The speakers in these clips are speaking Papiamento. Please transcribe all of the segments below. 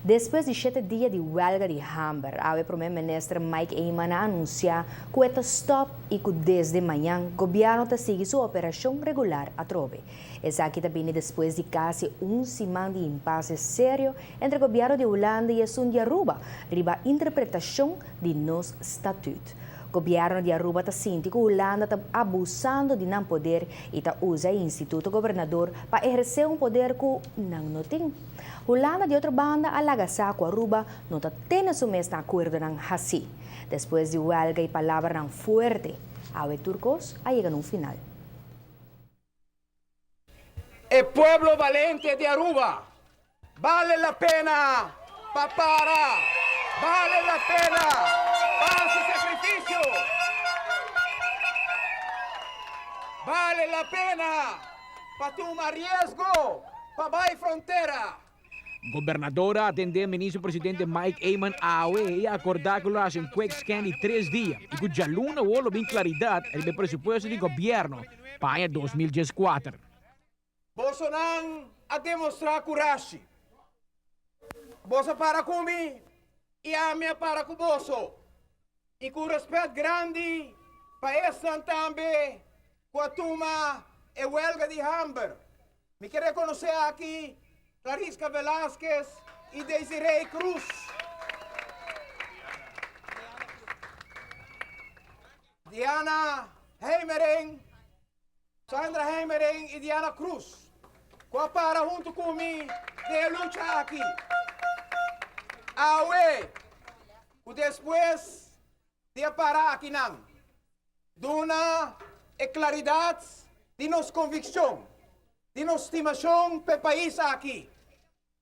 Despues di shete dia di welga di hamber, awe Prome Minister Mike Eman a anuncia cu e ta stop y cu desde mañan Gobierno ta sigui su operacion regular atrobe. Esaki ta bini despues di casi un siman di impasse serio entre Gobierno di Hulanda y esun di Aruba riba interpretacion di nos Statuut. Gobierno di Aruba ta sinti cu Hulanda ta abusando di nan poder y ta usa e Instituto Gobernador pa eherce un poder cu nan no tin. Hulanda di otro banda a laga sa cu Aruba no ta tene su mes na acuerdonan haci. Despues di welga y palabranan fuerte, awe tur cos a yega na un final. E pueblo balente di Aruba bale la pena pa para, bale la pena pa haci sacrificio, bale la pena pa tuma riesgo pa bay frontera. Gobernador a atendé Minister Presidente Mike Eman awe i a akordá ku lo hasi un quick scan di tres dia i ku djaluna awor lo bin klaridat riba e presupuesto di gobièrnu pa aña 2014. Bosonan a demostrá kurashi. Boso a para ku mi i ami a para ku boso, i ku rèspèt grandi pa esnan tambe ku a tuma e wèlga di hamber. Mi ke rekonosé aki Clarisca Velasquez i Desiree Cruz. Diana Heimering, Sandra Heimering i Diana Cruz ku a para huntu ku mi den e lucha aki. Awe ku despues di a para akinan, duna e klaridat di nos konvikshon, di nos stimashon p'e pais aki,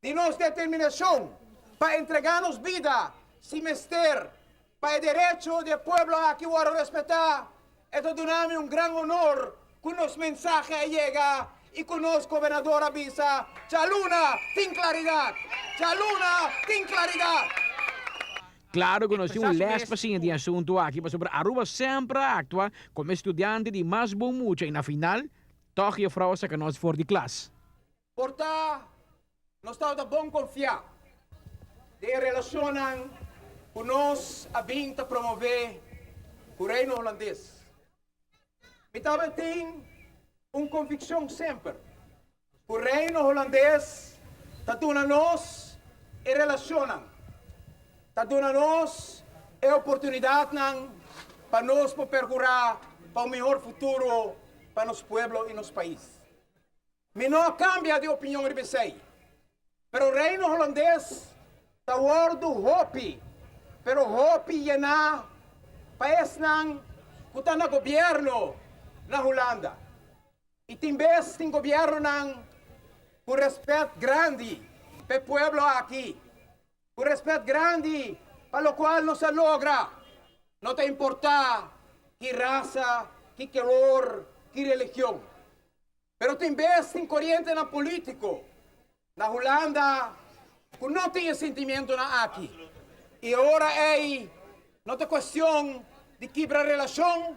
di nos determinashon pa entregá nos bida si mester pa e derecho di e pueblo aki wòrdu respetá, e ta duna mi un gran honor ku nos mensahe a yega i ku nos gobernador a bisa, Djaluna tin klaridat! Djaluna tin klaridat! Claro cu nos tin un les pa siña di e asunto aki pasobra Aruba semper a actua como e studiante di mas bon mucha y na final toch juffrouw a saca nos for di klas. Por ta nos tabata bon confiá den e relacionnan cu nos a bin ta promove cu Reino Holandes. Mi tabatin un konvikshon semper ku Reino Holandes ta duna nos e relashonnan, ta duna nos e oportunidatnan pa nos por perkurá pa un mihor futuro pa nos pueblo i nos pais. Mi no a kambia di opinion riba esei, pero Reino Holandes ta wòrdu hopi, pero hopi yená pa esnan ku ta na gobièrnu na Hulanda. I tin bes tin gobièrnunan ku rèspèt grandi pa e pueblo aki, ku rèspèt grandi pa lokual nos a logra, no ta importá ki rasa, ki kolor, ki religion. Pero tin bes tin korientenan polítiko na Hulanda ku no tin e sentimientonan aki. I e ora ei no ta kuestion di kibra relashon,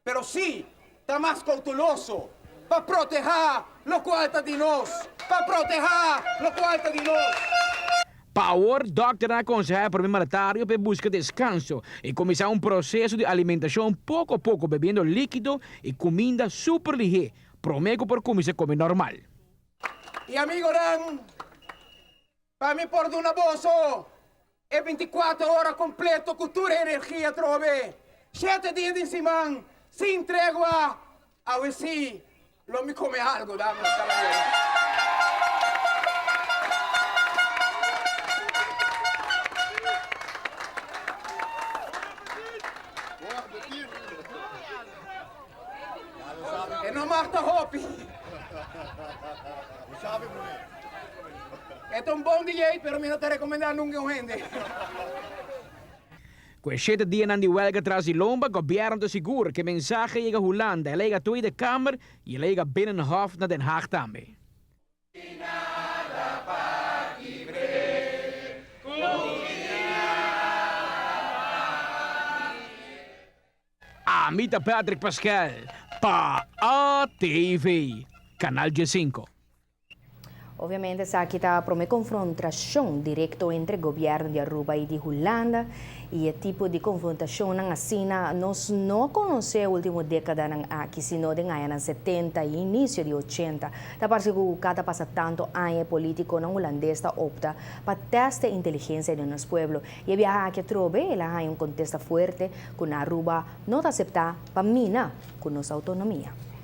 pero sí ta mas kouteloso pa protehá lokual ta di nos, pa protehá lokual ta di nos. Pa awor, dòkternan a konsehá e promé mandatario pa e buska deskanso i kuminsá un proseso di alimentashon poko poko bebiendo líkido i kuminda super lihé promé ku por kuminsá kome normal. I amigonan, pa mi por duna boso e bintikuater ora kompleto ku tur e energia atrobe, shete dia di siman, sin tregua, awe sí Lo mi come algo, damas y caballeros. E no mag ta hopi. E ta un bon dieet, pero mi no ta recomenda nunca un hende. Ku e shete dianan di wèlga tras di lomba, gobièrnu ta sigur ku e mensahe a yega Hulanda, el a yega Tweede Kamer i el a yega Binnenhof na Den Haag tambe. Ami ta Patrick Pascal pa ATV, Canal diesinco. Obviamente esaki ta prome confrontacion directo entre gobierno di Aruba y di Hulanda y e tipo di confrontacion asina nos no conoce ultimo decadanan aki, sino den añanan 70 y inicio di 80. Ta parce cu cada pasa tanto aña politiconan hulandes ta opta pa test e inteligencia di nos pueblo. Y e biaha aki atrobe el a haya un contesta fuerte cu Aruba no ta acepta pa mina cu nos autonomia.